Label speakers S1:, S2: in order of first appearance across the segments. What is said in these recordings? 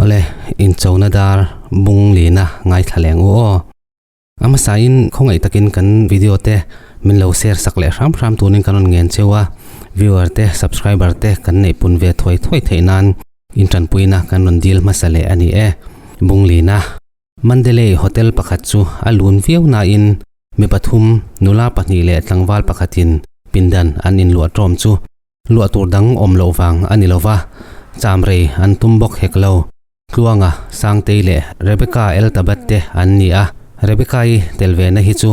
S1: Awle, inchona dar bung lina ngaithla leng u aw. A hmasain khawngaih takin kan video te min lo share sak leh hram hram tunin kan rawn ngen cheu a, viewer te subscriber te kan neih pun ve thuai thuai theih nan in tanpuina kan rawn deal hmasa leh a ni e. Bunglina Mandalay Hotel pakhat chu a lun viau nain mi pathum nula pahnih leh tlangval pakhatin pindan an inluah tawm chu luah tur dang awm loh vang a ni lova, cham rei an tum bawk hek lo. Tluanga, Sangtei leh Rebecca Eltabat te an ni a, Rebecca-i tel ve na hi chu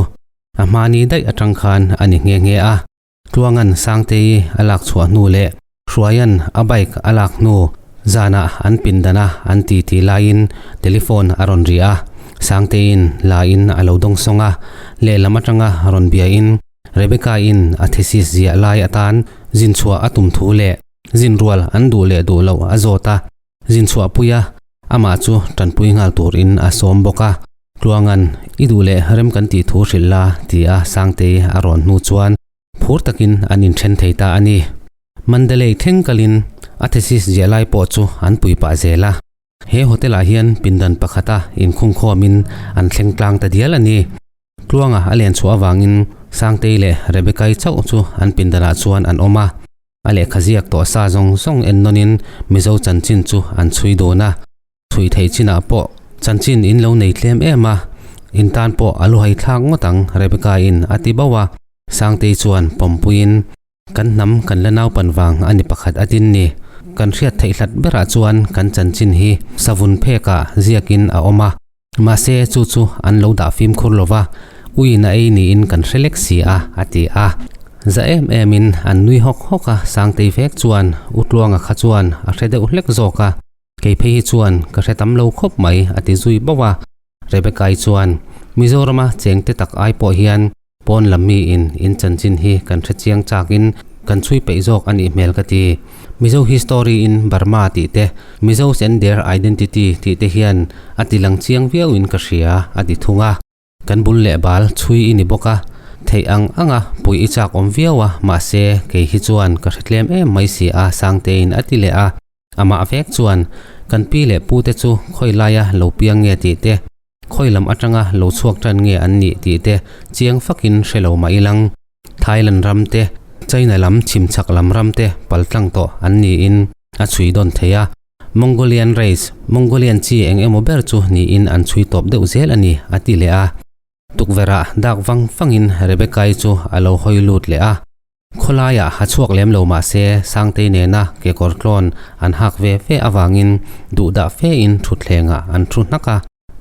S1: a hmani daih atang khan a ni nghe nghe a. Tluanga'n Sangtei a lak chhuah hnu leh Hruaia'n a bike a lak hnu zanah an pindana an ti ti laiin telephone a rawn ri a, Sangteiin la in a lo dawng sawng a, lehlam atanga rawn biain Rebecca-in a thesis ziah lai atan zin chhuah a tum thu leh zin rual an duh leh duh loh a zawt a. Zin chhuahpuia amah chu tanpui nghal turin a sawm bawk a, Tluanga'n i duh leh rem kan tih thu hrilh la ti a Sangtei a rawn hnu chuan phur takin an inthen thei ta a ni. Mandalay thleng kalin a thesis ziah lai pawh chu an pui pah zel a, he hotel ah hian pindan pakhata inkhungkhawmin an thleng tlang ta dial a ni. Tluanga a len chhuah avangin Sangtei leh Rebecca-i chauh chu an pindanah chuan an awm a. A lehkha ziak tawh sa zawng zawng en nawnin Mizo chanchin chu an chhui dun a, chhui theih chinah pawh chanchin in lo nei tlem em a, in tan pawh a luhai thlak ngawt ang Rebecca-in a ti bauh a, Sangtei chuan pawmpuiin kan hnam kan la naupan vang a ni pakhat a din ni. Kan hriat theih hlat berah chuan kan chanchin hi savun phekah ziakin a awm a, mahse chu chu an lo dah fimkhur lo va, uiin a ei niin kan hre lek si a, a ti a. Za em emin an nui hawk hawk a, Sangtei vek chuan U Tluanga kha chuan a hre deuh hlek zawk a, kei phei hi chuan ka hre tam lo khawp mai, a ti zui bauh a. Rebecca-i chuan, Mizorama chengte tak ai pawh hian Pawn lam miin in chanchin hi kan hre chiang chakin kan chhui peih zawk a nih hmel ka ti. Mizo history in Burma tih te, Mizos and their identity tih te hian a ti lang chiang viau in ka hria a ti thung a. Kan bul leh bal chhui i ni bawk a, theih ang anga pui i chak awm viau a, mahse kei hi chuan ka hre tlem em mai si a Sangtein a ti leh a. Amah vek chuan kan pi leh pu te chu khawi laia lo piang nge tih te, Khawi lam atanga lo chhuak tan nge an nih tih te chiang fakin hre lo mah ilang. Thailand ram te, China lam chhimchhak lam ram te paltlang tawh an niin a chhui dawn thei a. Mongolian race, Mongolian chi eng emaw ber chu niin an chhui tawp deuh zel a ni, a ti leh a. Tukverhah dak vang vangin Rebecca-i chu a lo hawi lut leh a. Khawlaiah ha chhuak lem lo mah se Sangtei nena kekawr tlawn an hak ve ve avangin duhdah fein thutthlengah an thu hnak a.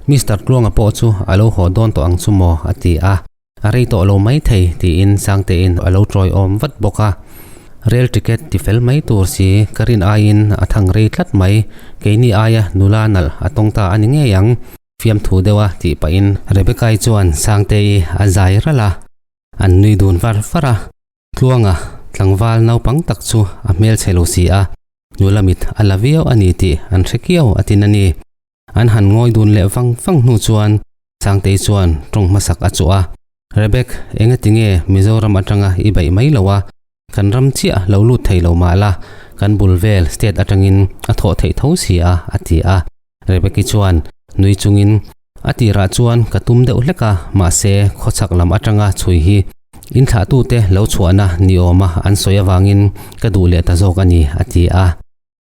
S1: Mister Tluanga pawh chu a lo haw dawn tawh ang chu maw a ti a, a rei tawh lo mai thei tiin Sangteiin a lo tawiawm vat bawk a. Rail ticket ti fel mai tur si ka rin aiin a thang rei tlat mai, keini aia nula nalh a tawng ta a ni ngei ang, fiamthu deuha tih pahin Rebecca-i chuan Sangtei a zai ralh a. An nui dun var var a, Tluanga tlangval naupang tak chu a hmelchhe lo si a, nula mit a la viau a ni tih an hre kiau a tin a ni. An han ngawi dun leh vang vang hnu chuan Sangtei chuan tawng hmasak a chawh a, Rebek, engati nge Mizoram atanga i baih mai lo a, kan ram chiah lo lut thei lo mah la, kan bul vel state atangin a thawh theih tho si a, a ti a. Rebeki chuan nui chungin a tirah chuan ka tum deuh hlek a, mahse khawchhak lam atanga chhui hi in thlahtute lo chhuahna ni awma an sawi avangin ka duh leh ta zawk a ni, a ti a.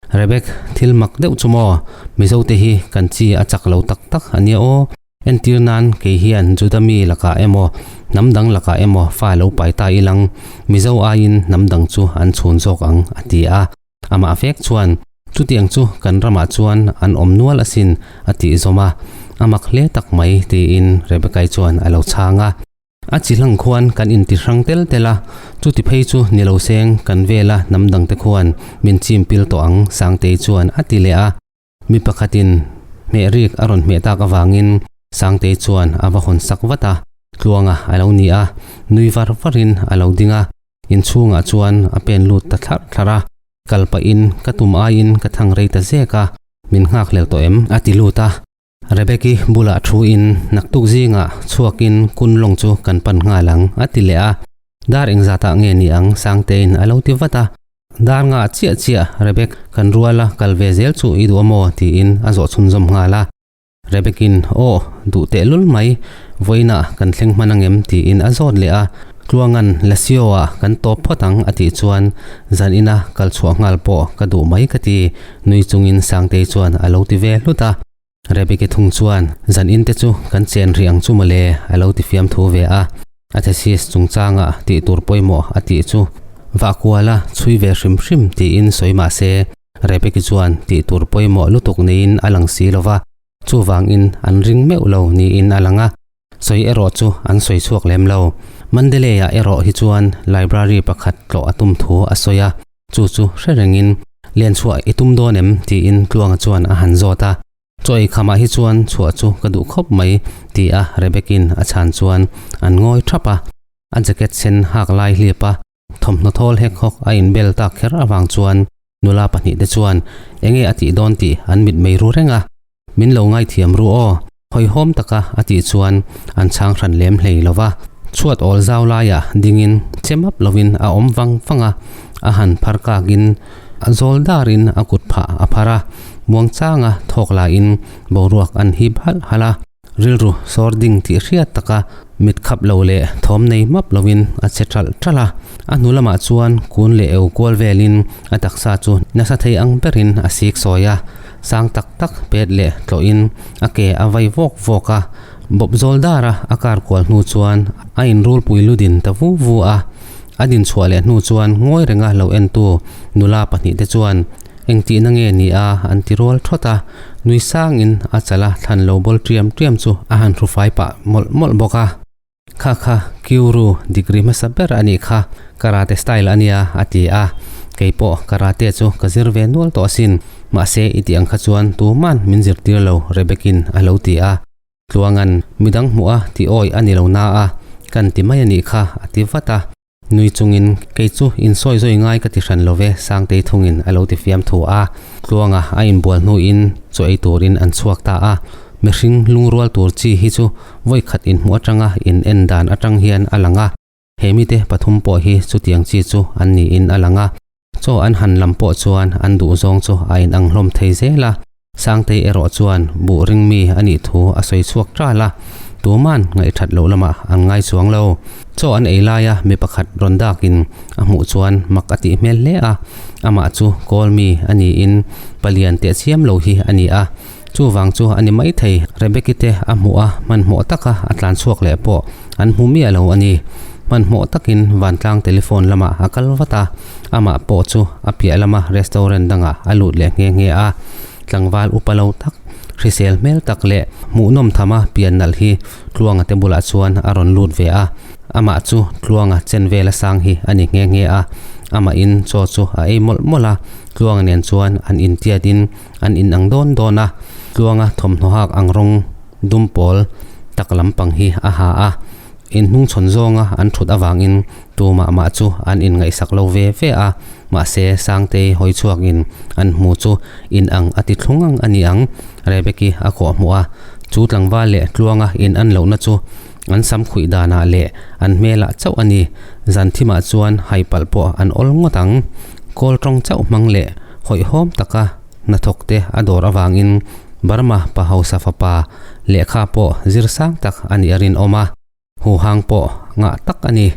S1: Rebek, thil mak deuh chu maw? Mizote hi kan chi a chak lo tak tak a nia aw. Entir nan kei hian Juda mi lakah emaw hnam dang lakah emaw fa lo pai ta ilang, Mizo aiin hnam dang chu an chhun zawk ang, a ti a. Amah vek chuan, Chutiang chu kan ramah chuan an awm nual asin, a tih zawm a. A mak hle tak mai, tiin Rebecca-i chuan a lo chhang a. A chi hlang khuan kan inti hrang tel tel a, chuti phei chu ni lo seng kan vela hnam dangte khuan min chim pil tawh ang, Sangtei chuan a ti leh a. Mi pakhatin hmeh rik a rawn hmeh tak avangin Sangtei chuan a va hawn sak vat a, Tluanga a lo ni a, nui var varin a lo ding a, inchhungah chuan a pen lut ta thlarh thlarh a, kal pahin ka tum aiin ka thang rei ta zek a, min nghak hlel tawh em? a ti lut a. Rebeki bulah thuin naktuk zingah chhuakin kun lawng chu kan pan nghal ang a ti leh a, dar engzatah nge ni ang Sangteiin a lo ti vat a. Dar nga chiah chiah Rebek kan ruala kal ve zel chu i duh a maw? tiin a zawh chhunzawm nghal a. Rebekin, Aw, duh tehlul mai, vawiinah kan thleng hman angem? tiin a zawt leh a. Tluanga'n, Lasio-ah kan tawp phawt ang a tih chuan zan ina kal chhuah nghal pawh ka duh mai ka ti, nui chungin Sangtei chuan a lo ti ve hlut a. Rebeki thung chuan, Zan in te chu kan chen rih ang chu mawle, a lo ti fiamthu ve a. A thesis chungchanga tih tur pawimawh a tih chu vahkuala chhui ve hrim hrim tiin sawi mah se, Rebeki chuan tih tur pawimawh lutuk neiin a lang si lo va, chuvangin an ring meuh lo niin a lang a, sawi erawh chu an sawi chhuak lem lo. Mandalay-ah erawh hi chuan library pakhat tlawh a tum thu a sawi a, chu chu hre rengin, Len chhuah i tum dawn em? tiin Tluanga chuan a han zawt a. Chaw ei khamah hi chuan chhuah chu ka duh khawp mai, ti a Rebekin a chhan chuan an ngawi thap a, a jacket sen hak lai hlip a, Thawmhnaw thawl hek hawk a inbel tak kher avang chuan nula pahnihte chuan enge a tih dawn tih an mit mei ru reng a, Min lo ngaithiam ru aw, hawihhawm taka a tih chuan an chhang hran lem hlei lo va. Chhuat awl zau laiah dingin che map lovin a awm vang vang a, a han phar kakin a zawl darin a kut phah a phar a, muangchanga thawk laiin boruak an hip halh halh a. Rilru sawr ding tih hriat taka mit khap lo leh thawm nei map lovin a che ṭalh ṭalh a. A hnu lamah chuan kun leh eu kual velin a taksa chu nasa thei ang berin a sik sawi a. Sang tak tak pet leh tlawhin a ke a vai vawk vawk a. Bawp zawl dara a kar kual hnu chuan a inrulpui ludin ta vu vu a. A din chhuah leh hnu chuan ngawi renga lo entu nula pahnihte chuan Engtihna nge ni a? an ti rual thawt a, nui sangin a chal a thlan lo bawl ṭiam ṭiam chu a han hrufai pah mawlh mawlh bawk a. Kha kha Kyuru degree hmasa ber a nih kha, karate style a nia a ti a, kei pawh karate chu ka zir ve nual tawh asin, mahse i tih ang kha chuan tuman min zirtir lo Rebekin a lo ti a. Tluangan midang hmuh a ti awi a ni lo na a, kan ti mai a nih kha a ti vat a. Nui chungin, Kei chu insawi zawi ngai ka ti hran lo ve, Sangtei thungin a lo ti fiam thu a. Tluanga a inbual hnuin chaw ei turin an chhuak ta a. Mihring lungrual tur chi hi chu vawi khat inhmuh atanga in en dan atang hian a lang a. He mite pathum pawh hi chutiang chi chu an niin a lang a. Chaw an han lam pawh chuan an duhzawng chu a inang hlawm thei zel a. Sangtei erawh chuan buh ring mi a nih thu a sawi chhuak ṭal a, tuman ngaihthat loh lamah an ngai chuang lo. Chaw an ei laia mi pakhat rawn dakin a hmuh chuan mak a tih hmel hle a, amah chu kawl mi a niin palian tehchiam lo hi a ni a, chuvang chu a ni maithei. Rebeki te a hmuh a, hmanhmawh taka a tlan chhuak leh pawh an hmu miah lo a ni. Hmanhmawh takin vantlang telephone lamah a kal vat a. Amah pawh chu a piah lama restaurant dangah a lut leh nghe nghe a, tlangval upa lo tak, hrisel hmel tak leh hmuhnawm thama pian nalh hi Tluanga te bulah chuan a rawn lut ve a. Amah chu Tluanga chen vela sang hi a ni nghe nghe a, amahin chaw chu a ei mawlh mawlh a, Tluanga nen chuan an intiatin an inang dawn dawn a, Tluanga thawmhnaw hak ang rawng dum pawl tak lampang hi a ha a. Inhnungchhawn zawnga an thut avangin tumah mah chu an inngaihsak lo ve ve a, mahse Sangtei hawi chhuakin an hmu chu in ang a ti thlung ang a ni ang, Rebeki a kawh hmuh a, chu tlangval leh tluanga in an lohna chu an sam khuih danah leh an hmelah chauh a ni, zan thimah chuan hai palh pawh an awl ngawt ang. Kawl tawng chauh hmang leh hawihhawm taka hnathawk te a dawr avangin Burma pa hausa fapa lehkha pawh zir sang tak a nih a rinawm a, huhang pawh ngah tak a ni.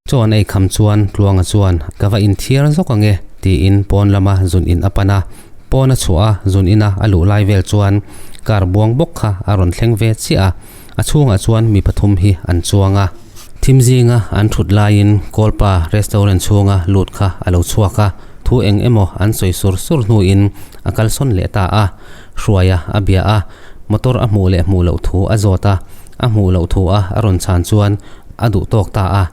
S1: Chaw an ei kham chuan Tluanga chuan ka va inthiar zawk ang e tiin pawn lama zun in a pan a, pawn a chhuah a zun ina a luh lai vel chuan car buang bawk kha a rawn thleng ve chiah a, a chhungah chuan mi pathum hi an chuang a. Thim zinga an thut laiin Kawlpa restaurant chhunga lut kha a lo chhuak a, thu eng emaw an sawi sur sur hnuin a kalsawn leh ta a, Hruaia a bia a, motor a hmuh leh hmuh loh thu a zawt a, a hmuh loh thu a a rawn chhan chuan a duh tawk ta a,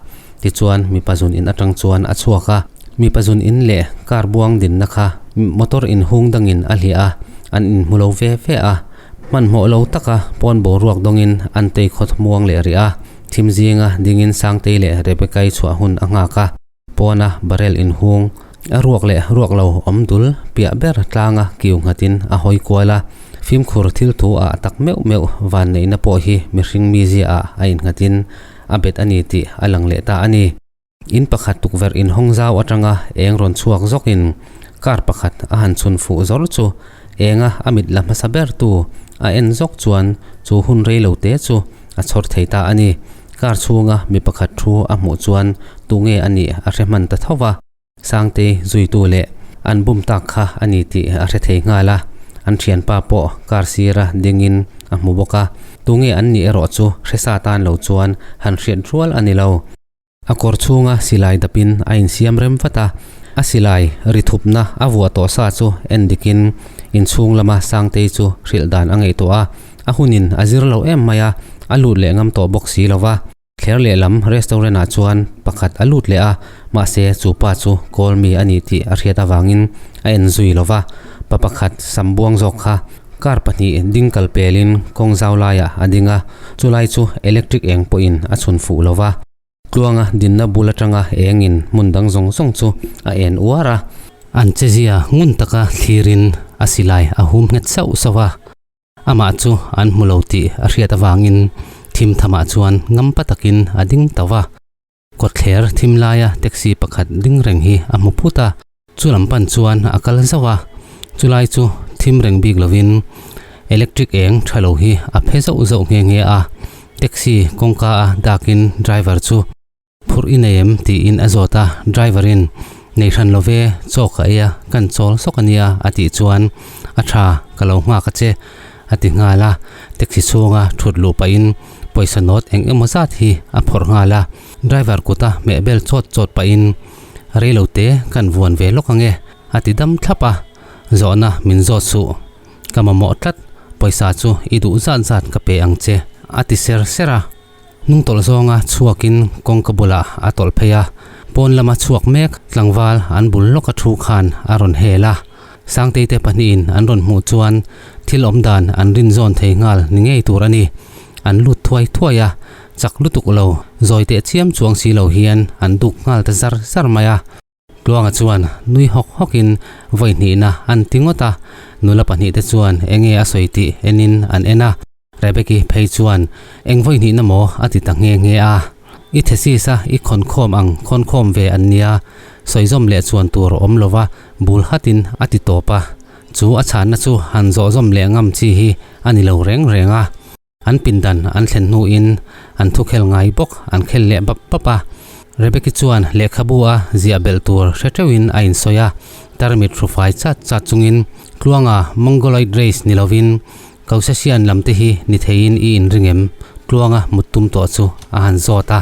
S1: tichuan mipa zun in atang chuan a chhuak a, mipa zun in leh car buang dinna kha motor inhung dangin a hliah a, an inhmu lo ve ve a, hmanhmawh lo taka pawn boruak dawngin an tei khawt muang leh rih a, thim zinga dingin Sangtei leh Rebecca-i chhuah hun a nghak a. Pawna barrel inhung a ruak leh ruak lo awm dul piah ber tlanga kiu nghatin a hawi kual a, fimkhur thil thu ah tak meuh meuh van neihna pawh hi mihring mizia ah a innghatin a bet a ni tih a lang leh ta a ni. In pakhat tukverh inhawng zau atanga eng rawn chhuak zawkin car pakhat a han chhun fuh zawr chu enga a mit la hmasa ber tu a en zawk chuan chu hun rei lo te chu a chhawr thei ta a ni. Car chhunga mi pakhat thu a hmuh chuan tunge a nih a hre hman ta tho va. Sangtei zuitu leh an bum tak kha a ni tih a hre thei nghal a, an thianpa pawh car sira dingin a hmu bawk a, tunge an nih erawh chu hre sa tan lo chuan han hriat rual a ni lo. A kawr chhunga silai dapin a insiam rem vat a, a silai ri thupna a vuah tawh sa chu en dikin inchhung lama Sangtei chu hrilh dan a ngaihtuah a, a hunin a zir lo em mai a, a lut leh ngam tawh bawk si lo va. Thler lehlam restaurant ah chuan pakhat a lut leh a, mahse chu pa chu call mi a ni tih a hriat avangin a en zui lo va. Pa pakhat sam buang zawk kha car pahnih ding kal pelin kawng zau laiah a ding a, chulai chu electric eng pawhin a chhun fuh lo va. Tluanga dinna bul atanga engin hmun dang zawng zawng chu a en uar a. An chezia ngun taka thlirin a silai a hum nghet sauh sauh a. Amah chu an hmu lo tih a hriat avangin thim thamah chuan ngampa takin a ding tau va. Kawtthler thim laia taxi pakhat ding reng hi a hmu phut a, chu lam pan chuan a kal zauh a, chulai chu thim reng bik lovin electric eng tha lo hi a phe zauh zauh nghe nghe a. Taxi kawngka a dakin driver chu Phurh i nei em? tiin a zawt a, driver in Nei hran lo ve, chaw ka ei a, kan chawl sawk a nia a tih chuan A tha, ka lo nghak a che a ti nghal a, taxi chhunga thut luh pahin pawisa note eng emaw zat hi a phawrh nghal a, driver kuta hmeh bel chawt chawt pahin Rei lo te kan vuan ve lawk ange a ti dam thlap a, zawhna min zawt suh, ka mamawh tlat, pawisa chu i duh zat zat ka pe ang che a ti ser ser a. Hnung tawlh zawnga chhuakin kawngka bulah a tawlh phei a, pawn lama chhuak mek tlangval an bul lawka thu khan a rawn hel a. Sangteite pahnihin an rawn hmuh chuan thil awm dan an rin zawn thei nghal ni ngei tur a ni. An lut thuai thuai a, chak lutuk lo, zawi teh chiam chuang si lo hian an duk nghal ta zar zar mai a. Tluanga chuan nui hawk hawkin vawi hnihna an ti ngawt a, nula pahnihte chuan enge a sawi tih enin an en a, Rebeki phei chuan eng vawi hnihna maw a ti ta nghe nghe a, I thesis a i khawnkhawm ang khawnkhawm ve an nia, sawizawm leh chuan tur awm lova bul hatin a ti tawp a, chu a chhanna chu han zawhzawm leh ngam chi hi a ni lo reng reng a. An pindan an thlen hnuin an thu khel ngai bawk an khel leh bap bap a. Rebeki chuan lehkhabu a ziah belh tur hre teuhin a insawi a, tarmit hrufai chat chat chungin Tluanga Mongoloid race ni lovin Caucasian lam te hi ni theiin i inring em? Tluanga mut tum tawh chu a han zawt a.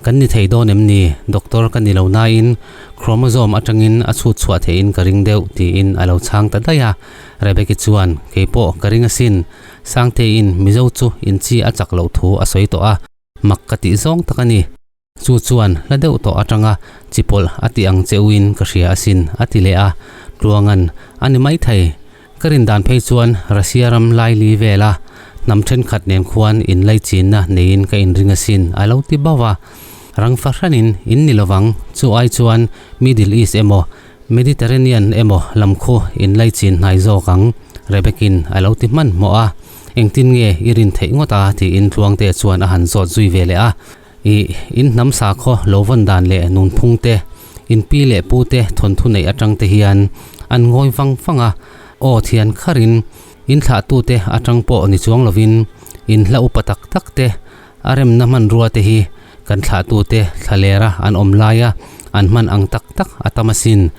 S1: Kan ni thei dawn em ni? Doctor ka ni lo nain chromosome atangin a chhut chhuah theihin ka ring deuh tiin a lo chhang ta daih a. Rebeki chuan, Kei pawh ka ring asin. Sangteiin Mizo chu inchi a chak loh thu a sawi tawh a, mak ka tih zawng tak a ni. Chu chuan hla deuh tawh atanga chi pawlh a ti ang che uin ka hria asin a ti leh a. Tluangan, A ni maithei. Ka rin dan phei chuan Russia ram laili vela hnam thenkhat nen khuan inlaichinna neiin ka inring asin a lo ti bauh a. Rang fahranin in ni lovang, chu ai chuan Middle East emaw Mediterranean emaw lam khu inlaichin hnai zawk ang, Rebekin a lo ti hmanhmawh a. Engtin nge i rin theih ngawt a? tiin Tluangte chuan a han zawt zui ve leh a. Ih, in hnam sakhaw lo vawn dan leh nunphung te, in pi leh pu te thawnthu neih atang te hian an ngawi vang vang a, aw thian kharin in thlahtute atang pawh ni chuang lovin in hla upa tak tak te a remna hmanrua te hi kan thlahtute thlalera an awm laia an hman ang tak tak a tam asin.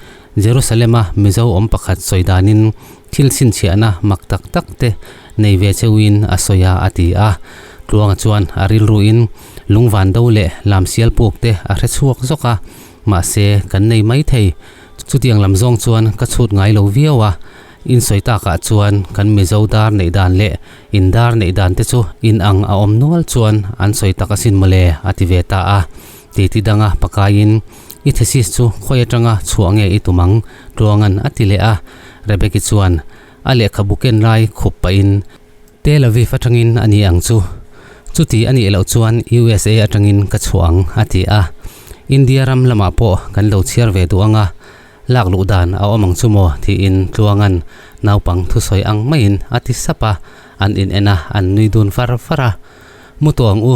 S1: Jerusalema Mizo awm pakhat sawi danin thil chhinchhiahna mak tak tak te nei ve cheuhin a sawi a a ti a. Tluanga chuan a rilruin lungvan do leh lamsial puk te a hre chhuak zawk a, mahse kan nei mai thei. Chutiang lam zawng chuan ka chhut ngai lo viau a, in sawi takah chuan kan Mizo dar neih dan leh in dar neih dan te chu in ang a awm nual chuan an sawi tak asin mawle a ti ve ta a. Titi danga pakaiin i thesis chu khawi atanga chhuah nge i tum ang? Tluanga'n a ti leh a, Rebeki chuan a lehkhabu ken lai khup pahin Tel Aviv atangin a ni ang chu. Chuti a nih loh chuan USA atangin ka chhuah ang a ti a. India ram lamah pawh kan lo chhiar ve duh ang a, lak luh dan a awm ang chu maw tiin Tluanga'n naupang thusawi ang maiin a ti sap a, an in en a, an nui dun far far a. Mu tawh ang u,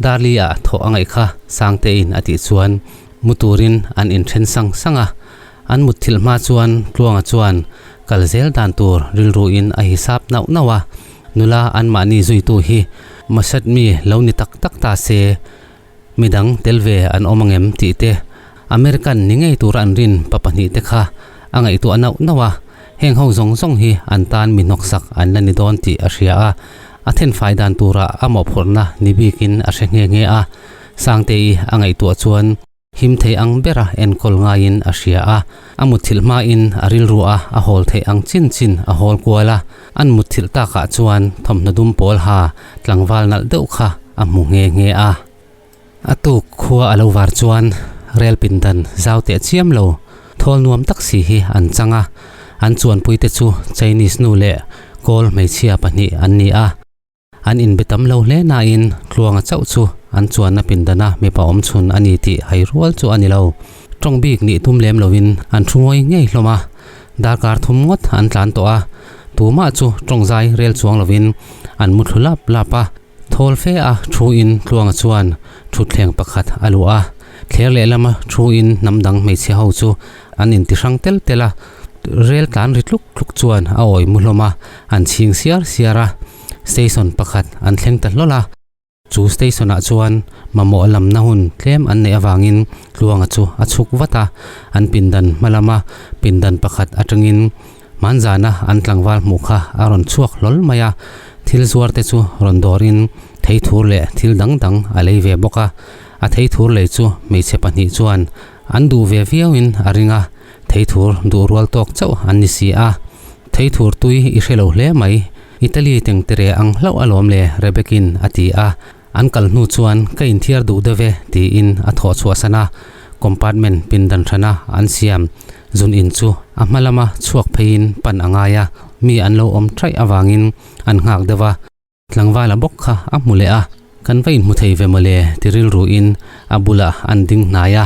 S1: Darli ah thawh a ngaih kha Sangtein a tih chuan Mu turin an inthen sang sang a, an mutthilh hma chuan Tluanga chuan kal zel dan tur rilruin a hisap nauh nauh a, nula anmahni zuitu hi Mossad mi lo ni tak tak ta se, midang tel ve an awm angem tih te, American ni ngei tura an rin pa pahnihte kha a ngaihtuah nauh nauh a, heng ho zawng zawng hi an tan mi hnawksak an la ni dawn tih a hria a, a thenfai dan tura a mawhphurhna ni bikin a hre nghe nghe a. Sangtei a ngaihtuah chuan him thei ang bera enkawl ngaiin a hria a, a mutthilh hmain a rilru a a hawl theih ang chin chin a hawl kual a, an mutthilh takah chuan thawmhnaw dum pawl ha tlangval nalh deuh kha a hmu nghe nghe a. A tuk khua a lo var chuan rel pindan zau teh chiam lo thawl nuam tak si hi an chang a, an chuanpuite chu Chinese nu leh Kawl hmeichhia pahnih an ni a. An inbe tam lo hle nain Tluanga chauh chu an chuanna pindana mipa awm chhun a ni tih hai rual chu a ni lo. Tawng bik nih tum lem loin an thu ngawi ngei hlawm a, darkar thum ngawt an tlan tawh a, tumah chu tawng zai rel chuang loin an mu thlu lap lap a. Thawl fe a thu in Tluanga chuan thutthleng pakhat a luah a, thler lehlama thu in hnam dang hmeichhia ho chu an inti hrang tel tel a, rel tlan ri tluk tluk chuan a awi mu hlawm a, an chhing siar siar a. Station pakhat an thleng ta hlawl a, chu station ah chuan mamawh lamna hun tlem an neih avangin Tluanga chu a chhuk vat a, an pindan hma lama pindan pakhat atangin hmanzana an tlangval hmuh kha a rawn chhuak hlawl mai a, thil zuar te chu rawn dawrin theithur leh thil dang dang a lei ve bawk a, a theithur lei chu hmeichhe pahnih chuan an duh ve viauin a ring a. Theithur duh rual tawk chauh an ni si a, Theithur tui i hre lo hle mai, Italy tengtere ang hlauh alawm le Rebekin a ti a, an kal hnu chuan ka inthiar duh deuh e tiin a thawh chhuahsan a, compartment pindan hrana an siam zun in chu a hma lama chhuak pheiin pan a ngai a, mi an lo awm ṭhaih avangin an nghak deuh a. Tlangvala bawk kha a hmu leh a, kan va inhmu thei ve mawle ti rilruin a bulah an ding hnai a,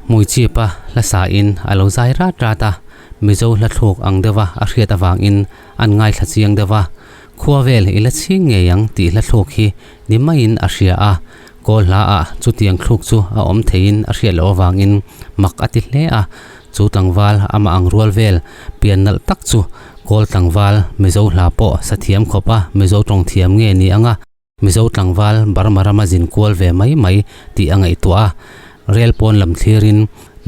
S1: Hmuichipa hla sain a lo zai rat rat a, Mizo hla thluk ang deuha a hriat avangin an ngaithla chiang deuh a, khua vel i la chhing ngei ang tih hla thluk hi ni maiin a hria a, kawl hla ah chutiang thluk chu a awm theiin a hriat loh avangin mak a ti hle a, chu tlangval amah ang rual vel pian nalh tak chu Kawl tlangval Mizo hla pawh sa thiam khawp a, Mizo tawng thiam nge ni anga Mizo tlangval Burma rama zin kual ve mai mai tih a ngaihtuah a, rel pawn lam thlirin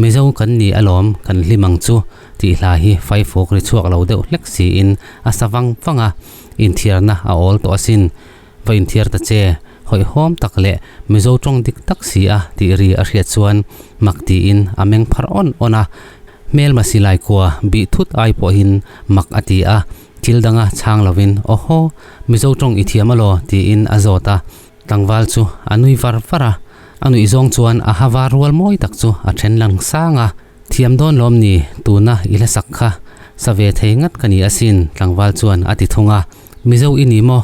S1: Mizo kan ni alawm kan hlim ang chu tih hla hi faifuk ri chhuak lo deuh hlek siin a sa vang vang a, inthiarna a awl tawh asin, va inthiar ta che, hawihhawm tak leh Mizo tawng dik tak si a tih ri a hriat chuan mak tiin a meng phar awn awn a, Hmelma silai kua bih thut ai pawhin mak a ti a, thil danga chhang lovin, Awhaw, Mizo tawng i thiam alaw? tiin a zawt a. Tlangval chu a nui var var a, a nuih zawng chuan a ha var rual mawi tak chu a then lang sang a. Thiam dawn lawm ni, tuna i hla sak kha sa ve thei ngat ka ni asin, tlangval chuan a ti thung a. Mizo i ni maw?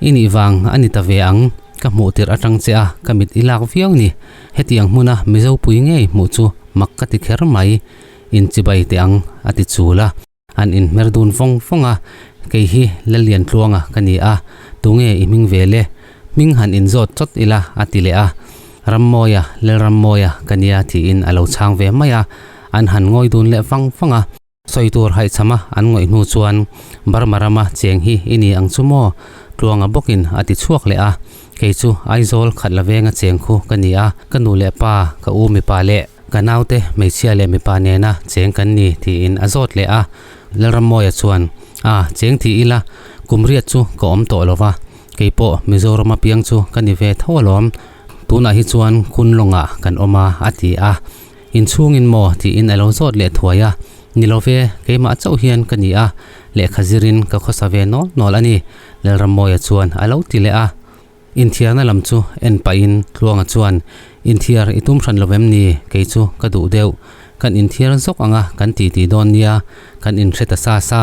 S1: I nih vang a ni ta ve ang, ka hmuh tirh atang che a, ka mit i lak viau ni. Hetiang hmuna Mizo pui ngei hmuh chu mak ka ti kher mai, inchibai teh ang a ti chul a. An inhmer dun vawng vawng a, kei hi Laliantluanga ka ni a, tunge i hming ve le? Hming han inzawt chawt ila a ti leh a. Rammawia, Lalrammawia ka nia tiin a lo chhang ve mai a, an han ngawi dun leh vang vang a. Sawi tur haihchhama an ngawih hnu chuan Burma rama cheng hi i ni ang chu maw? Tluanga bawkin a ti chhuak leh a, kei chu Aizawl khat la venga cheng khu ka ni a, ka nu leh pa, ka u mipa leh ka naute hmeichhia leh mipa nena cheng kan ni tiin a zawt leh a. Lalrammawia chuan, A, cheng ti ila, kum riat chu ka awm tawh lo va, kei pawh Mizorama piang chu ka ni ve tho alawm, tunah hi chuan Kunlawngah kan awm a, a ti a. Inchhungin maw? tiin a lo zawt leh thuai a. Ni lo ve, keimah chauh hian ka ni a, lehkha zirin ka khawsa ve nawl nawl a ni, Lalrammawia chuan a lo ti leh a. Inthiarna lam chu en pahin Tluanga chuan, Inthiar i tum hran lo vem ni? Kei chu ka duh deuh. Kan inthiar zawk anga kan ti ti dawn nia, kan inhre ta sa sa.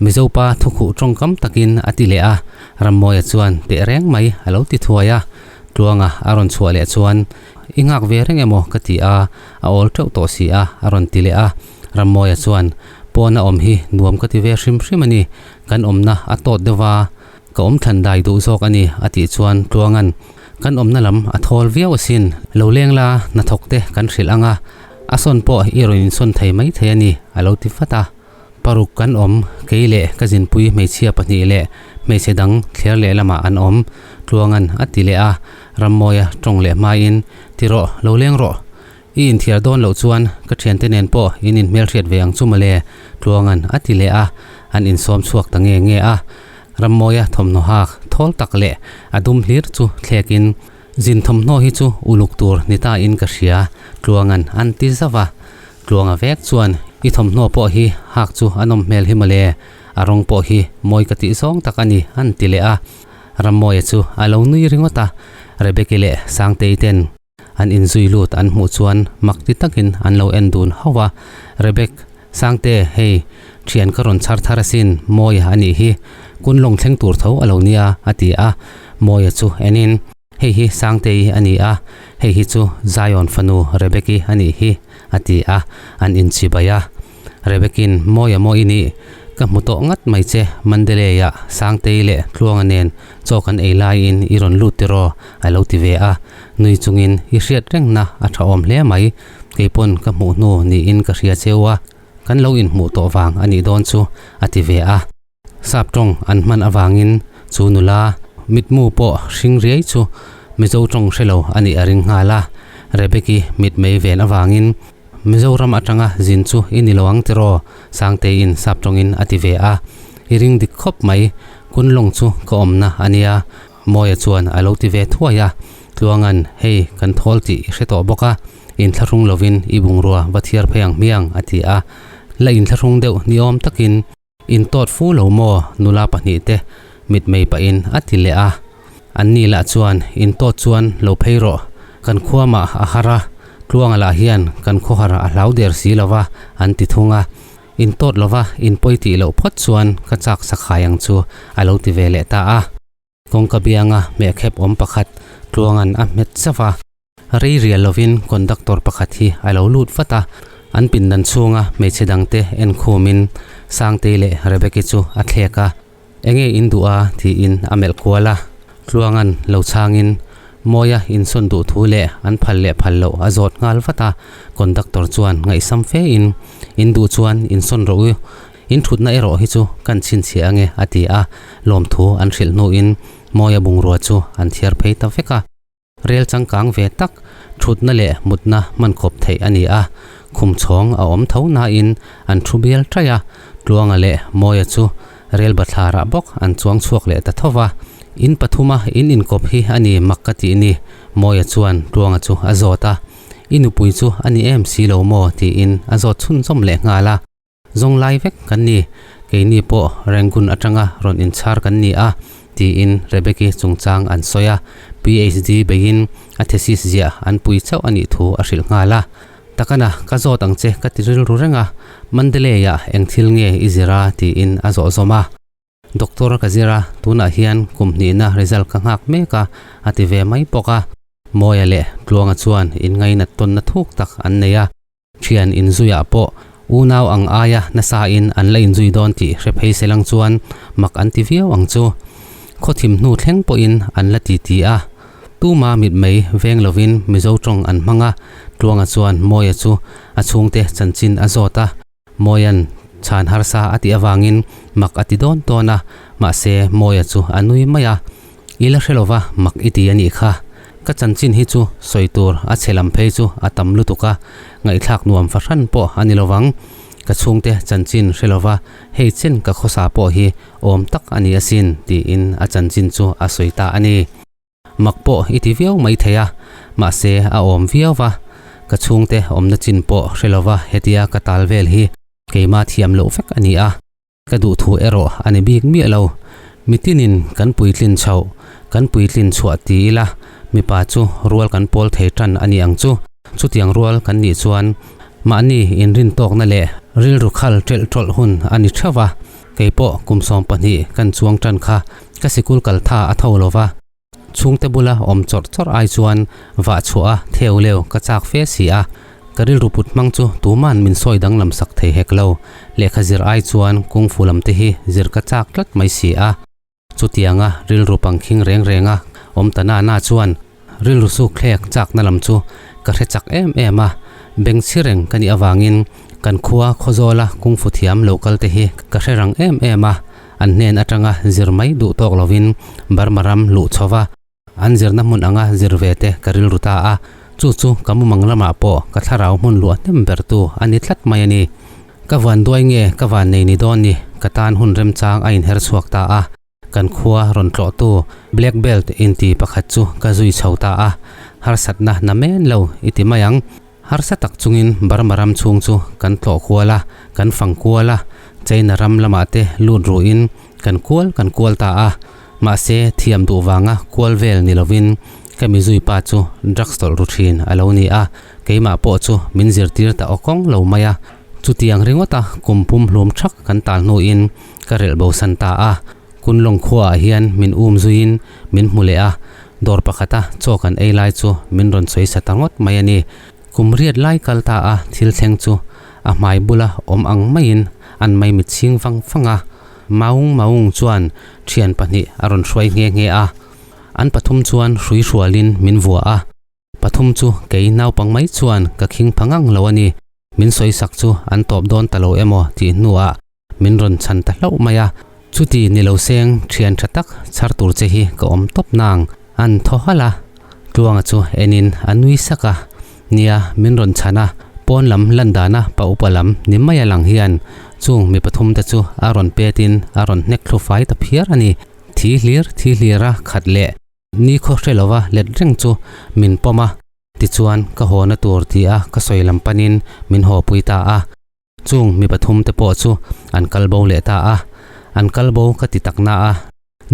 S1: Mizopa thukhuh tawngkam takin a ti leh a, Rammawia chuan teh reng mai a lo ti thuai a. Tluanga a rawn chhuah leh chuan, I nghak ve reng emaw ka ti a, a awl teuh tawh si a, a rawn ti leh a. Rammawia chuan, Pawn a awm hi nuam ka ti ve hrim hrim a ni, kan awmna a tawt deuh va, ka awm thlan dai duh zawk a ni, a tih chuan Tluanga'n, Kan awmna lam a thawl viau asin, lo leng la hnathawk te kan hrilh ang a, a sawn pawh i rawn insawn thei mai thei a ni, a lo ti vat a. Paruk kan awm, kei leh ka zinpui hmeichhia pahnih leh hmeichhe dang thler leh lamah an awm, Tluanga'n a ti leh a, Rammawia tawng leh hmain, Ti rawh, lo leng rawh. I inthiar dawn loh chuan ka thiante nen pawh in inhmelhriat ve ang chu mawle, Tluanga'n a ti leh a, an insawm chhuak ta nge nge a. Rammawia thawmhnaw hak thawl tak leh a dum hlir chu thlekin, Zin thawmhnaw hi chu uluk tur ni ta in ka hria, Tluanga'n an ti zauh a. Tluanga vek chuan, I thawmhnaw pawh hi hak chu a nawm hmel hi mawle, a rawng pawh hi mawi ka tih zawng tak a ni, an ti leh a. Rammawia chu a lo nui ringawt a, Rebeki leh Sangtei ten An inzui lut an hmuh chuan mak ti takin an lo en dun hauh a, Rebek, Sangte, hei, thian ka rawn chhar thar asin, Mawia a nih hi, Kunlawng thleng tur tho a lo nia, a ti a. Mawia chu enin, Hei hi Sangtei a ni a, hei hi chu Zion fanu Rebeki a nih hi, a ti a, an inchibai a. Rebekin, Mawia maw i nih? Ka hmu tawh ngat mai che, Mandalay-ah Sangtei leh Tluanga nen chaw kan ei laiin i rawn lut tiraw? a lo ti ve a. Nui chungin, I hriat rengna a tha awm hle mai, kei pawn ka hmuh hnu niin ka hria cheu a, kan lo inhmuh tawh vang a nih dawn chu, a ti ve a. Sap tawng an hman avangin chu nula mitmu pawh hring riai chu Mizo tawng hre lo a nih a ring nghal a, Rebeki mitmei ven avangin, Mizoram atanga zin chu i ni lo ang tiraw? Sangteiin sap tawngin a ti ve a. I ring dik khawp mai, Kunlawng chu ka awmna a nia, Mawia chuan a lo ti ve thuai a. Tluanga'n, Hei, kan thawl tih i hre tawh bawk a, inthlahrung lovin i bungrua va thiar phei ang hmiang, a ti a. La inthlahrung deuh ni awm takin, In tawt fu lo maw? Nula pahnihte mitmei pahin a ti leh a. Anni lah chuan, In tawt chuan lo phei rawh, kan khuamah a har a, Tluanga lah hian kan khawhar a hlau der si lo va, an ti thung a. In tawt lova in pawi tih loh phawt chuan ka chak sakhai ang chu, a lo ti ve leh ta a. Kawngka bianga hmehkhep awm pakhat Tluanga'n a hmet zauh a. Rei rial lovin conductor pakhat hi a lo lut vat a, an pindan chhunga hmeichhe dangte enkhumin Sangtei leh Rebeki chu a thlek a, Enge in duh a? tiin a melh kual a. Tluanga'n lo chhangin Mawia insawn duh thu leh an phal leh phal loh a zawt nghal vat a, conductor chuan ngaihsam fe in, In duh chuan insawn rawh u, in thutna erawh hi chu kan chhinchhiah ange a ti a, lawmthu an hrilh hnuin Mawia bungrua chu an thiar phei ta vek a. Rel changkang ve tak, thutna leh mutna hman khawp theih a ni a, khum chhawng a awm tho nain an thu bial ṭaih a, Tluanga leh Mawia chu rel bathlarah bawk an chuang chhuak leh ta tho va. In pathuma in inkawp hi a ni mak ka tih ni, Mawia chuan Tluanga chu a zawt a. I nupui chu a ni em si lo maw? tiin a zawt chhunzawm leh nghal a. Zawng lai vek kan ni, keini pawh Rangoon atanga rawn inchhar kan ni a, tiin Rebeki chungchang an sawi a, PhD beiin a thesis ziah an pui chauh a nih thu a hrilh nghal a. Takana, ka zawt ang che ka ti rilru reng a, Mandalay-ah eng thil nge i zir a? tiin a zawh zawm a. Doctor ka zir a, tunah hian kum hnihna result ka nghak mek a, a ti ve mai bawk a. Mawia leh Tluanga chuan inngainat tawnna thuk tak an nei a, thian inzuiah pawh unau ang aia nasain an la inzui dawn tih hre phei se lang chuan mak an ti viau ang chu. Khawthim hnu thleng pawhin an la ti ti a, tuma mitmei veng lovin Mizo tawng an hmang a, Tluanga chuan Mawia chu a chhungte chanchin a zawt a. Mawia'n chhan harsa a tih avangin mak a ti dawn dawn a, mahse Mawia chu a nui mai a. I la hre lova mak i ti a nih kha. Ka chanchin hi chu sawi tur a chhe lam phei chu a tam lutuk a, ngaihthlak nuam fahran pawh a ni lovang. Ka chhungte chanchin hre lova hei chen ka khawsa pawh hi awm tak a ni asin, tiin a chanchin chu a sawi ta a ni. Mak pawh i ti viau mai thei a, mahse a awm viau va, ka chhungte awmna chin pawh hre lova hetia ka tal vel hi keima thiam loh vek a ni a, ka duhthu erawh a ni bik miah lo. Mitinin kan puitlin chhoh, kan puitlin chhuah ti ila mipa chu rual kan pawl thei tan a ni ang chu. Chutiang rual kan nih chuan mahni inrintawkna leh rilru khal ṭelh ṭawlh hun a ni ṭheuh va, Kei pawh kum 12 kan chuang tan kha ka sikul kal tha a tho lo va, chhungte bula awm chawrh chawrh ai chuan vah chhuah a theu leu ka chak fe si a, ka rilru put hmang chu tuman min sawi danglam sak thei hek lo, lehkha zir ai chuan kung fu lam te hi zir ka chak tlat mai si a. Chutianga rilru pangkhing reng renga awm ta na na chuan. rilru suk thlek chakna lam chu ka hre chak em em a, beng chhi reng ka nih avangin kan khua Khawzawla kungfu thiam lo kal te hi ka hre rang em em a, an hnen atanga zir mai duh tawk lovin Burma ram luh chho va, an zirna hmun anga zir ve te ka rilru ta a, chu chu ka mumang lamah pawh ka thlarau hmun luah hnem bertu a ni tlat mai a ni. Ka van duai nge ka van nei ni dawn ni, ka tan hun remchang a inher chhuak ta a. Kan khua rawn tlawhtu Black Belt inti pakhat chu ka zui chho ta a, harsatna na men lo i ti mai ang. Harsa tak chungin Burma ram chhung chu kan tlawh kual a, kan fang kual a, China ram lamah te lut ruhin kan kual kan kual ta a. Mahse thiam duh vanga kual vel ni lovin ka mi zui pa chu drugs tawlh ru thin a lo ni a, keimah pawh chu min zirtir ta awkawng lo mai a. Chutiang ringawta kum pum hlum thak kan tal hnuin ka relh bosan ta a, Kunlawng khuaah hian min um zuiin min hmu leh a, dawr pakhata chaw kan ei lai chu min rawn sawi sa ta ngawt mai a ni. Kum riat lai kal ta a thil thleng chu a hmai bula awm ang maiin an maimit chhing vang vang a, Maung Maung chuan thian pahnih a rawn hruai nghe nghe a, an pathum chuan hrui hrualin min vua a. Pathum chu kei naupang mai chuan ka khing pha ngang lo a ni. Min sawi sak chu an tawp dawn ta lo emaw tih hnuah min rawn chhan ta hlauh mai a. Chuti ni lo seng thian tha tak chhar tur che hi ka awm tawp nang. An thaw halh a. Tluanga chu enin a nui sak a. Nia, min rawn chhan a. Pawn lam lan dana pa upa lam ni mai a lang hian chung mi pathum te chu a rawn petin a rawn hnek thlu fai ta phiar a ni. Thi hlir thi hlira khat leh. Ni khaw hre lova let reng chu min pawm a, tichuan ka hawna tur ti a ka sawi lam panin min haw pui ta a. Chung mi pathum te pawh chu an kal bo leh ta a, an kal bo ka ti tak na a,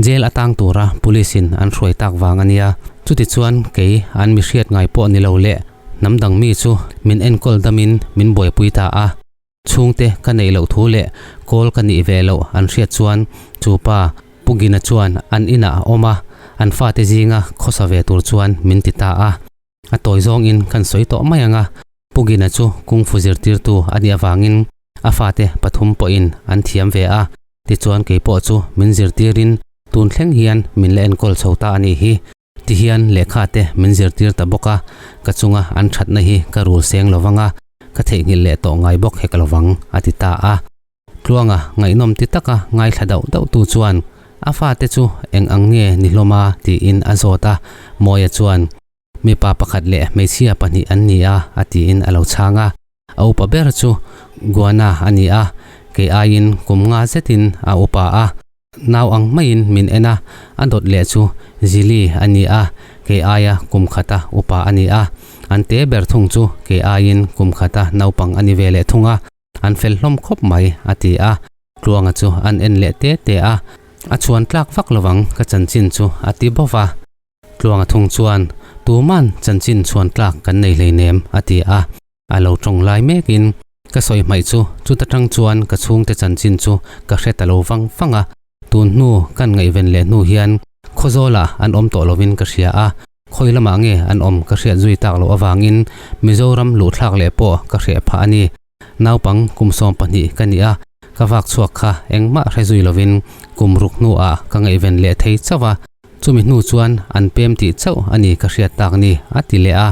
S1: jail atang tura police in an hruai tak vang a nia. Chutichuan kei an mi hriat ngai pawh ni lo leh hnam dang mi chu min enkawl damin min buaipui ta a. Chhungte ka neih loh thu leh kawl ka nih ve loh an hriat chuan chu pa Pu Gina chuan an inah a awm a, an fate zinga khawsa ve tur chuan min ti ta a. A tawi zawngin kan sawi tawh mai ang a, Pu Gina chu kungfu zirtirtu a nih avangin a fate pathum pawhin an thiam ve a, tichuan keipawh chu min zirtirin tun thleng hian min la enkawl chho ta a nih hi. Ti hian lehkha te min zirtir ta bawk a, ka chunga an thatna hi ka rul seng lo vang a, ka theihnghilh leh tawh ngai bawk hek lo vang, a ti ta a. Tluanga ngaihnawm ti taka ngaithla dauh dauh tu chuan a fate chu eng ang nge ni hlawm a tiin a zawt a, Mawia chuan, Mipa pakhat leh hmeichhia pahnih an ni a, a tiin a lo chhang a. A upa ber chu Guana a ni a, kei aiin kum nga zetin a upa a. Nau ang maiin min en a, a dawt leh chu Zili a ni a, kei aia kum khata upa a ni a. An te ber thung chu kei aiin kum khata naupang a ni ve leh thung a, an fel hlawm khawp mai, a ti a. Tluanga chu an en leh te te a, a chhuan tlak vak lovang ka chanchin chu a ti bawk a. Tluanga thung chuan, Tuman chanchin chhuan tlak kan nei hleinem, a ti a. A lo tawng lai mekin ka sawi hmaih chu chuta tang chuan ka chhungte chanchin chu ka hre ta lo vang vang a, tun hnu kan ngaihven leh hnu hian Khawzawlah an awm tawh lovin ka hria a, khawi lamah nge an awm ka hriat zui tak loh avangin Mizoram luhthlak leh pawh ka hreh phah a ni. Naupang kum 12 ka ni a, ka vak chhuak kha engmah hre zui lovin kum ruk hnuah ka ngaihven leh thei chauh a, chumi hnu chuan an pem tih chauh a ni ka hriat tak ni, a ti leh a.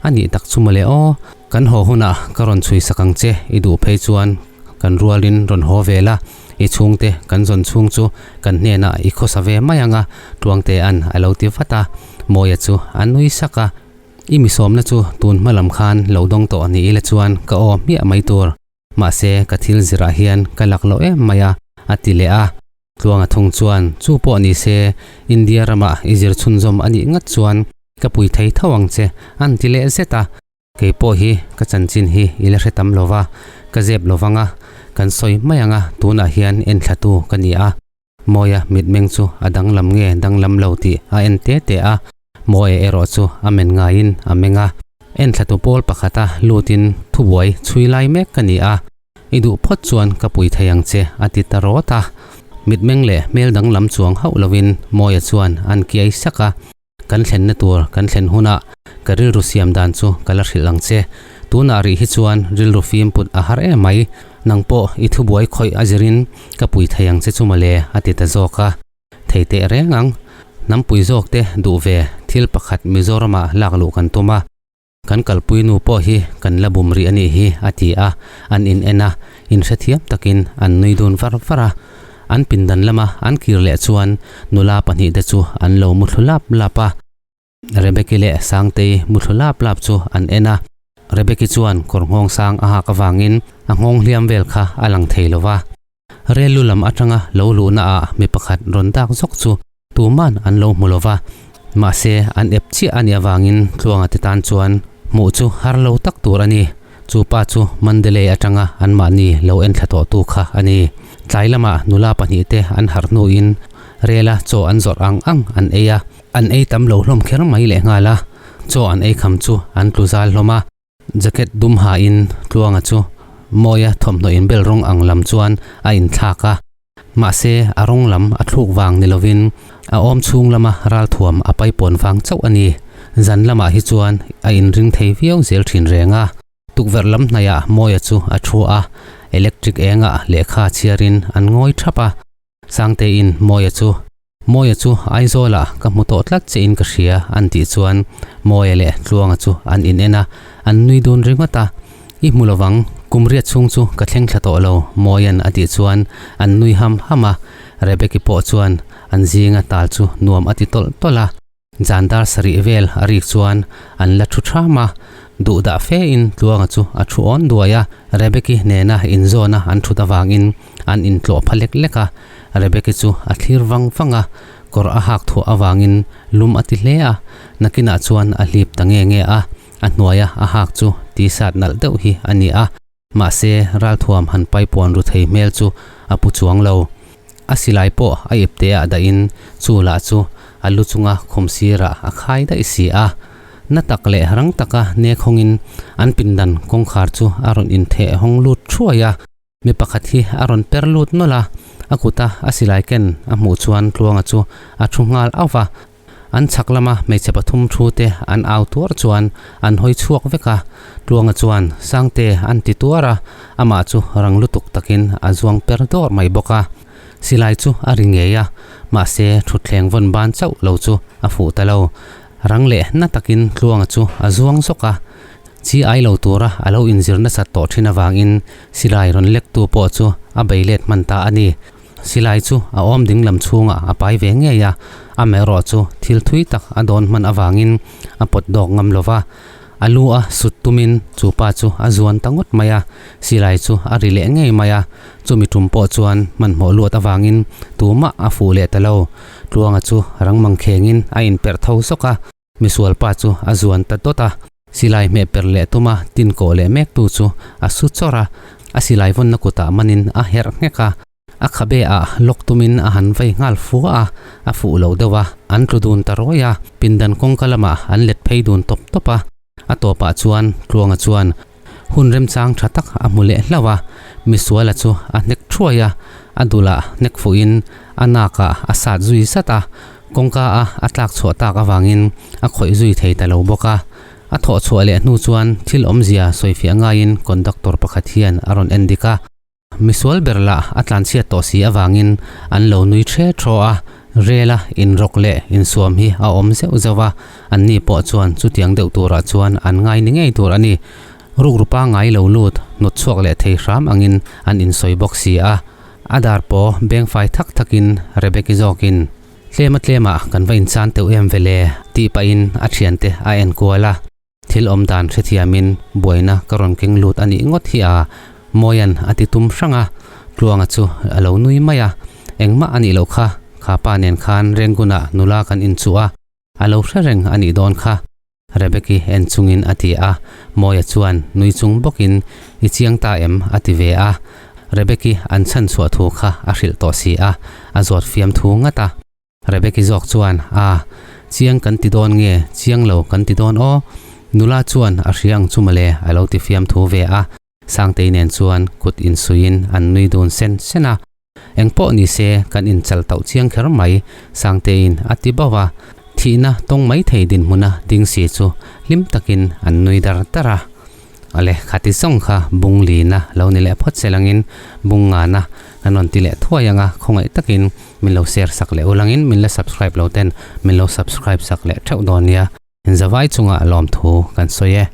S1: A nih tak chu mawle aw, kan haw hunah ka rawn chhui sak ang che, i duh phei chuan kan rualin rawn haw ve la, i chhungte kan zawn chhung chu kan hnenah i khawsa ve mai ang a, Tluangtea'n a lo ti vat a, Mawia chu a nui sak a, I mi sawmna chu tun hma lam khan lo dawng tawh ni ila chuan ka aw hmiah mai tur, mahse ka thil zirah hian ka lak loh em mai a, a ti leh a. Tluanga thung chuan, Chu pawh ni se, India ramah i zir chhunzawm a nih ngat chuan ka pui thei tho ang che, an ti leh zet a. Kei pawh hi ka chanchin hi i la hre tam lo va, ka zep lo vang a, kan sawi mai ang a, tunah hian enthlatu ka ni a. Mawia mitmeng chu a danglam nge danglam lo tih a en te te a, Mawia erawh chu a men ngaiin a meng a. Enthlatu pawl pakhata lutin thubuai chhui lai mek ka ni a. I duh phawt chuan ka pui thei ang che, a ti ta rawt a. Mitmeng leh hmel danglam chuang hauh lovin Mawia chuan an kiai sak a. Kan thlenna tur kan thlen hunah ka rilru siam dan chu ka la hrilh ang che. Tunah rih hi chuan rilru fim put a har em mai. Nang pawh i thubuai khawih a zirin ka pui thei ang che chu mawle, a ti ta zawk a. Thei teh reng ang. Hnampui zawk te duh ve thil pakhat Mizoramah lak luh kan tum a, kan kalpui nu pawh hi kan la bum rih a nih hi, a ti a, an in en a, inhrethiam takin an nui dun var var a. An pindan lama an kir leh chuan nula pahnihte chu an lo muthlu lap lap a. Rebeki leh Sangtei muthlu lap lap chu an en a, Rebeki chuan kawr nghawng sang a hak avangin a nghawng hliam vel kha a lang thei lo va. Rel lu lam atanga lo luhna ah mi pakhat rawn dak zawk chu tuman an lo hmu lo va, mahse an ep chiah a nih avangin Tluanga te tan chuan hmuh chu har lo tak tur a ni. Chu pa chu Mandalay atanga anmahni lo en thla tawh tu kha a ni. Tlai lamah nula pahnihte an harh hnuin rela chaw an zawrh ang ang an ei a. An ei tam lo hlawm kher mai leh nghal a, chaw an ei kham chu an tlu zal hlawm a. Jacket dum hain Tluanga chu Mawia thawmhnaw inbel rawng ang lam chuan a inthlak a, mahse a rawng lam a thluk vang ni lovin a awm chhung lama ralthuam a paipawn vang chauh a ni. Zan lamah hi chuan a inring thei viau zel thin reng a. Tukverh lam hnaihah Mawia chu a thu a, electric engah lehkha chhiarin an ngawi thap a. Sangtein Mawia chu, Mawia chu Aizawlah ka hmu tawh tlat che in ka hria an tih chuan Mawia leh Tluanga chu an in en a, an nui dun ringawt a. I hmu lovang, kum riat chhung chu ka thleng thla tawh lo Mawia'n a tih chuan an nui ham ham a, Rebeki pawh chuan an zinga tal chu nuam a ti tawlh tawlh a. Zan dar sarih vel a rik chuan an la thu tham a, duh dah fe in Tluanga chu a thu awn duai a, Rebeki nena inzawna an thut avangin an intlawh pha lek lek a, Rebeki chu a thlir vang vang a, kawr a hak thuah avangin lum a ti hle a, nakinah chuan a hlip ta nge nge a, a hnuaia a hak chu t-shirt nalh deuh hi a ni a. Mahse, ralthuam han paipuan ru thei hmel chu a pu chuang lo. A silai pawh a ipte ah dahin chu lah chu a lu chunga khum sirah a khai daih si a. Na tak leh rang taka nek hawngin an pindan kawngkhar chu a rawn intheh hawng lut thuai a. Mi pakhat hi a rawn per lut nawlh a, a kuta a silai ken a hmuh chuan Tluanga chu a thu nghal auh va. An chhak lama hmeichhe pathum thu te an au tuar chuan an hawi chhuak vek a, Tluanga chuan Sangte an ti tuar a, amah chu rang lutuk takin a zuang per dawr mai bawk a. Silai chu a ri ngei a, mahse thutthleng vawn ban chauh lo chu a fuh ta lo. Rang leh na takin Tluanga chu a zuang zawk a, chi ai lo tura a lo inzir nasat tawh thin avangin silai rawn lektu pawh chu a bei let hman ta a ni. Silai chu a awm ding lam chhungah a pai ve ngei a, amaherawh chu thil thui tak a dawn hman avangin a pawt dawk ngam lo va. A lu a sut tumin chu pa chu a zuan ta ngawt mai a, silai chu a ri leh ngei mai a, chumi tum pawh chuan hmanhmawh luat avangin tumah a fuh leh ta lo. Tluanga chu rang mangkhengin a inperh tho zawk a. Misual pa chu a zuan ta dawt a, silai hmeh per leh tuma tin kawh leh mek tu chu a su chawrh a, a silai vawnna kutah manin a herh nghek a, a khabe ah lawk tumin a han vei nghal fua a, a fuh lo deuh a, an tlu dun ta rawi a, pindan kawngka lamah an let phei dun tawp tawp a, a tawpah chuan Tluanga chuan hun remchang tha tak a hmu leh hlauh a, misuala chu a hnek thuai a, a dulah hnek fuhin a nakah a sat zui zat a, kawngka a a tlak chhuah tak avangin a khawih zui thei ta lo bawk a. A thawh chhuah leh hnu chuan thil awmzia sawifiah ngaiin conductor pakhat hian a rawn en dik a. Misual ber lah a tlanchhiat tawh si avangin an lo nui thre thaw a, rela inrawk leh insuam hi a awm zeuh zeuh a, anni pawh chuan chutiang deuh turah chuan an ngai ni ngei tur a ni. Rukru pangngai lo lut hnawt chhuak leh thei hram angin an insawi bawk si a, a dar paw bengfai thak thakin Rebeki zawkin, Tlema tlemah kan va inchan teuh em vele, tih pahin a thiante a enkual a. Thil awm dan hrethiamin buaina ka rawn keng lut a nih ngawt hi a, Mawia'n a ti tum hrang a, Tluanga chu a lo nui mai a, Engmah a nih loh kha, kha pa nen khan Rengunah nula kan inchuh a, a lo hre reng a nih dawn kha, Rebeki en chungin a ti a, Mawia chuan nui chung bawkin I chiang ta em? a ti ve a, Rebeki an chhan chhuah thu kha a hrilh tawh si a, a zawt fiam thu ngat a. Rebeki zawk chuan, A, chiang kan ti dawn nge, chiang lo kan ti dawn aw? Nula chuan a hria ang chu mawle, a lo ti fiam thu ve a. Sangtei nen chuan kut insuiin an nui dun sen sen a. Engpawh ni se, kan inchal tauh chiang kher mai, Sangteiin a ti bauh a. Thihna tawng mai thei dinhmuna ding si chu hlim takin an nui dar dar a. Ale khati zawng kha bung lina lo ni leh phawt se langin bung ngana kan rawn ti leh thuai anga khawngaih takin min lo share sak leh ulangin min la subscribe lo ten min lo subscribe sak leh theuh dawn nia. Zavai chunga lawmthu kan sawi e.